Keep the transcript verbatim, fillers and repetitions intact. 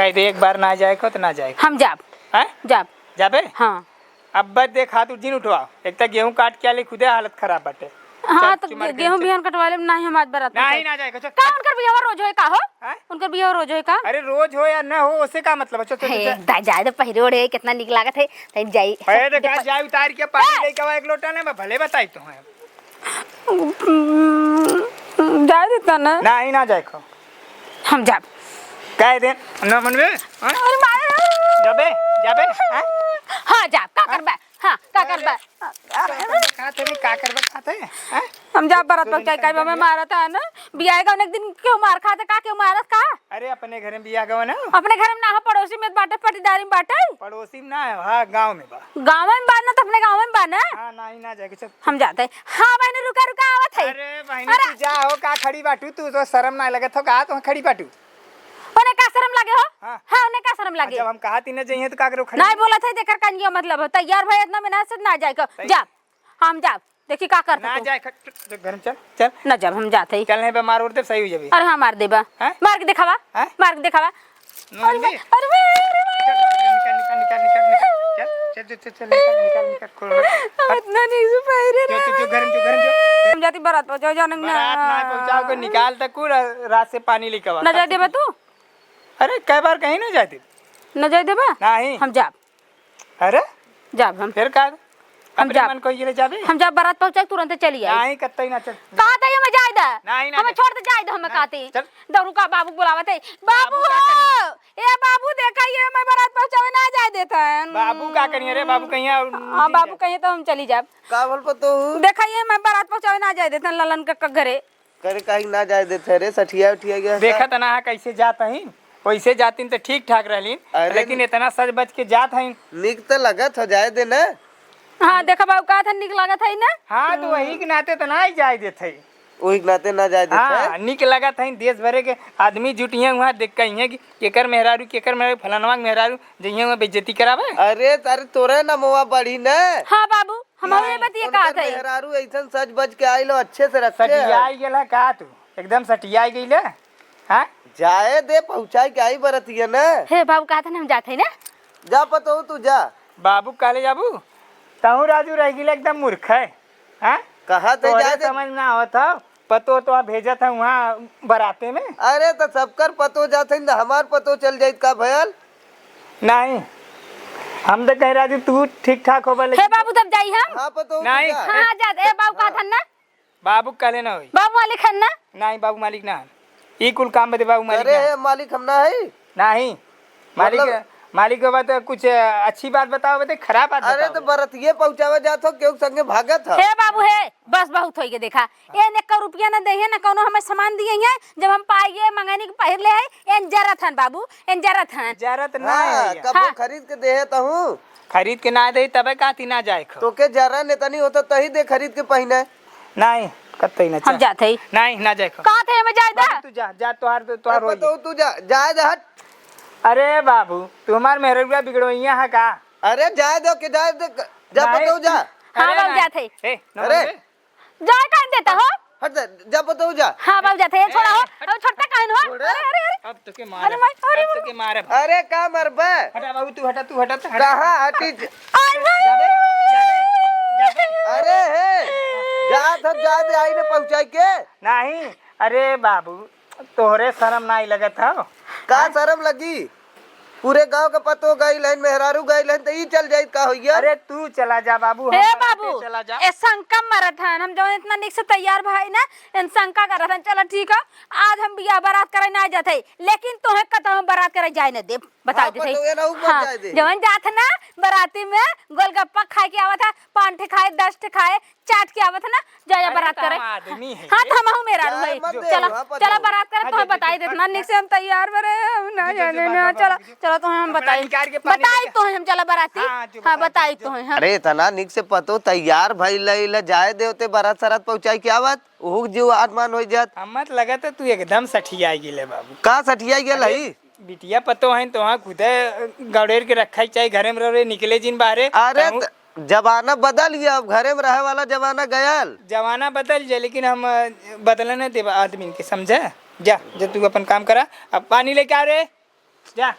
कह दे, एक बार ना जाए को तो ना जाए को। हम जाब। हैं? जाब। जाबे? हाँ। अब बस देख, हाथ उठ जिन उठवा। एक तो गेहूं काट के आले, खुदे हालत खराब बाटे। हाँ, चल, तो चुमर गे-, गेहूं चल। बिहान कटवा लेब, नाही हम आज बरात नहीं, पहुंचाई। ना जाए को, चल। का उनकर बियाह रोज होए का हो? हैं? उनकर बियाह रोज होए का? अरे रोज हो या न हो, ओसे का मतलब है? चल, चल, हे, चल, चल। दा-, जाए दे, पहिरे ओढ़े, कितना निक लागत है, तहीं जाई। अरे तो देखा, का जाए उतार के पानी ए! लेके आवा एक लोटा ने, मैं भले बताई तो है। जाए देता ना। नाही, ना जाए को। हम जाब। कह दे, ना मन में, हाँ? अरे मारे। जाबे, जाबे, हाँ? हाँ, जाब, का हाँ? करबे? हाँ, का अरे, करबे? का करबे, का करबे, का करबे, हैं? हम जाब बरात तू पहुंचाई, इनका काहे बे? हमें मारत है ना? बियाह का एक दिन क्यों मार खाते, का क्यों मारत का? अरे, अपने घर में बियाह गवा ना? अपने घर में ना हो, पड़ोसी में बाटे, पटीदारी में बाटे। पड़ोसी में ना है, हाँ, गाँव में बा। गाँव में बा ना, तो अपने गाँव में बा ना? हाँ, नाही, ना जाए के, चल। हम जाते हैं। हाँ, बहिनी, रुका, रुका, आवत है। अरे, बहिनी, अरे। तू जा हो, का खड़ी बाटू? तू तो शर्म ना लगत हो, का तू खड़ी बाटू? ओने का शर्म लागे हो? हाँ। हाँ, ओने का शर्म लागे? जब हम कहा तीन जइहे तो का करो खड़ी? नाही बोलत है, जेकर कनिया मतलब हो। तैयार भाई इतना मेहनत से ना जाए को। तै- जा, हम जाब। देखी का करत ना तू। जाए ख-, च-, च-, घर में चल, चल। ना जाब, हम जात हई। चल, नहीं बे, मार उड़ दे, सही हो जाबे। अरे हाँ, मार देबा। हैं? मार के देखावा। हैं? मार के देखावा। नंदी। अरे, अरे, अरे, अरे। चल, निकल, निकल, निकल, निकल, निकल। चल, चल, चल, चल, निकल, निकल, निकल, खोल, खोल। हम इतना नहीं सो पाए रे। जो, जो, जो, घर में जो, घर में जो। हम जाती बरात पहुंचाओ, जाने ना। बरात ना पहुंचाओ, को निकाल तक को रा-, रात से पानी लेके आवा। ना जाए देबा तू? अरे, कै बार कहीं ना जाए देब? ना जाए देबा? नहीं। हम जाब। अरे? जाब हम। फिर का? हम अपने जाब। मन को ये ले जाबे? हम जाब, बरात पहुंचाए, तुरंत चली आई। नहीं, कत्तई ना चल। कहा था ये मैं जाए दा? नहीं, ना हमें जा। छोड़ दे, जाए दा, हमें नहीं, कहते। चल। दौड़ू का बाबू बुलावत है। बाबू बाबू का हो! करिए? ए बाबू, देखा ये मैं बरात पहुंचावे ना जाए देता है। बाबू का करिए रे? बाबू कहीं और हाँ, बाबू कहीं तो हम चली जाब। का बोल पतो हूँ? देखा ये मैं बरात पहुंचावे ना जाए देता है ललन का, का घरे। करे काहे ना जाए देते रे, सठिया उठिया गया देखा था। त ना है कैसे जात हईन, वैसे जातिन त ठीक ठाक रहलिन, अरे लेकिन इतना सज बज के जात हईन। निक त लगत हो, जाए दे ना। हाँ, देखा बाबू, कहा था निक लागत है ना? हाँ, तो वही के नाते त ना ही जाए देत है। वही के नाते ना जाए देत हाँ, है। निक लगत है, देश भरे के आदमी जुटिहे हुआ, देख कहिए कि केकर मेहरारू, केकर मेहरारू, फलानवा के मेहरारू, जइहे हुआ बेइज्जती करावे। अरे, अरे, तोरे नमवा बढ़ी ना। हाँ बाबू, हम नहीं, ये बतिये उनकर कहा था। मेहरारू ऐसन सज बज के आइल हो, अच्छे से रखे हैं। सटियाई गेल है का तू? एकदम सटियाई गइल है। हाँ? जाए दे, पहुँचाए के आई बरतिया ना। हे बाबू, कहा था ना हम जात है ना? जा पतोहू, तू जा। बाबू कहले जाबू? तहूँ राजू रह गेले एकदम मूर्ख है। हाँ? कहा थे तोहरे जाए दे। समझ ना आवत हौ। पतो तो आप भेजत है वहाँ बराते में। अरे तो सबकर पतो जात है, तो हमार पतो चल जाइत का भयल? नहीं, हम तो कह रहा जी तू ठीक ठाक होबा, लेकिन हे बाबू, तब जाई हम। हाँ, पतो नहीं। जा। हाँ, जा, ए बाबू, कहा था ना? बाबू कहले ना होई। बाबू मालिक हन ना? नहीं, बाबू मालिक ना हन। ई कुल काम बदे बाबू मालिक अरे, ना हन। हे मालिक हम ना है। नहीं, मालिक, मतलब मालिक बाबा तो कुछ अच्छी बात बताओ, बते खराब बात अरे, बताओ। तो बरतिये पहुँचावे जात हो, केहू संगे भागत हो। हे बाबू, हे, बस बहुत होई के देखा। एन एक रुपया न देहे, न कौनो हमें सामान दिए हैं। जब हम पाइए मंगनी के पहिर ले है, एन जरत हन बाबू, एन जरत हन। जरत ना हाँ, है। कबो हाँ। खरीद के देहे तहूँ। खरीद के ना दे, तबे काती ना जाए खो। तोके जरा ने तनी होता, तही दे खरीद के पहिने। नहीं, कतई ना हम जा। जात है। नहीं, ना जाए खो। कहा थे हमें जाए दा? बाबू, तू जा, जा, तोहार, तोहार ए, होई। पतोहू, तू जा, जाए दे, हट। अरे बाबू, तू हमार मेहररुआ बिगड़वैया है का? अरे जाए दो के, जाए दे, जा नहीं। पतोहू, जा। हाँ, अरे बाबू, नहीं। जात है। ए, न अरे। मनबे? जाए काहे देता हो? हट जा, जा पतोहू जा। हाँ बाबू जाते हैं, छोड़ा हो। ए, हट। अब छोड़ता काहे न हो? छोड़। अरे, अरे, अरे। अब तो के मारे। अरे माई, अरे अब तो माई। के मारे। अरे का मरबे? हटा बाबू, तू हटा, तू हटा, हटा। कहाँ हटी ज-, अरे माई। जाबे, जाबे, जाबे। अरे हे, जात हम जाए दे आई ने पहुँचाई के। नहीं, अरे बाबू, तोहरे शरम नाई लगत हौ? का हैं? शरम लगी? पूरे गांव के पतो गइल हन, मेहरारू गइल हन, त ई चल जाइत का होइया? अरे तू चला जा बाबू, हे हम बाबू, चला जा। ए शंका मरत हन, हम जौन इतना निक से तैयार भाई ना, एन शंका करत हन। चला ठीक है, आज हम बियाह बारात करे ना जात है, लेकिन तोहे कतहूँ हम बारात करे जाए न देब, बता हाँ, देत है। पतोहे ना ऊपर हाँ, जाए दे। जौन जात है ना बाराती में गोलगप्पा खाए के आवत है, पाँच ठे खाए, दस ठे खाए, चाट के आवत है ना, जा, जा अरे, बारात तो करे। हम आदमी है हाँ, ये। तो हमहू मेहरारू जाए है। मत दे, चला, वहाँ पर चला जाओ। बारात करे, हाँ, तो हम जो, जो, बताई जो, देत ना, हट, निक से हम तैयार बरे, हम ना जो, जो, जाने जो, जो, ना, बाबा, चला, जो। चला, तो हम कपड़ा बताई, निकाल के पानी बताई लेके तो हम, चला बाराती। हाँ, जो हाँ, बताई, बताई जो। तो हम। अरे, इतना निक से पतो तैयार भइल लइल, जाए देवते बारात सारात पहुँचाई के आवत, ओहू के जीव आसमान होइ जात। हम मत लगत है, तू एकदम सठियाई गेले बाबू। का सठियाई गेल अरे, हई? बिटिया पतो हईन, तोहाँ खुदे गड़ेर के रखा ही चाही, घरे में रहे, निकले जिन बाहरे। अरे, कहूँ त-, जमाना बदल गया, अब घरे में रहे वाला जमाना गयल। जमाना बदल जाए, लेकिन हम, अ, बदले नहीं देबा आदमी के, समझे? जा, जा तू अपन काम करा, अब पानी लेके आ रे। जा।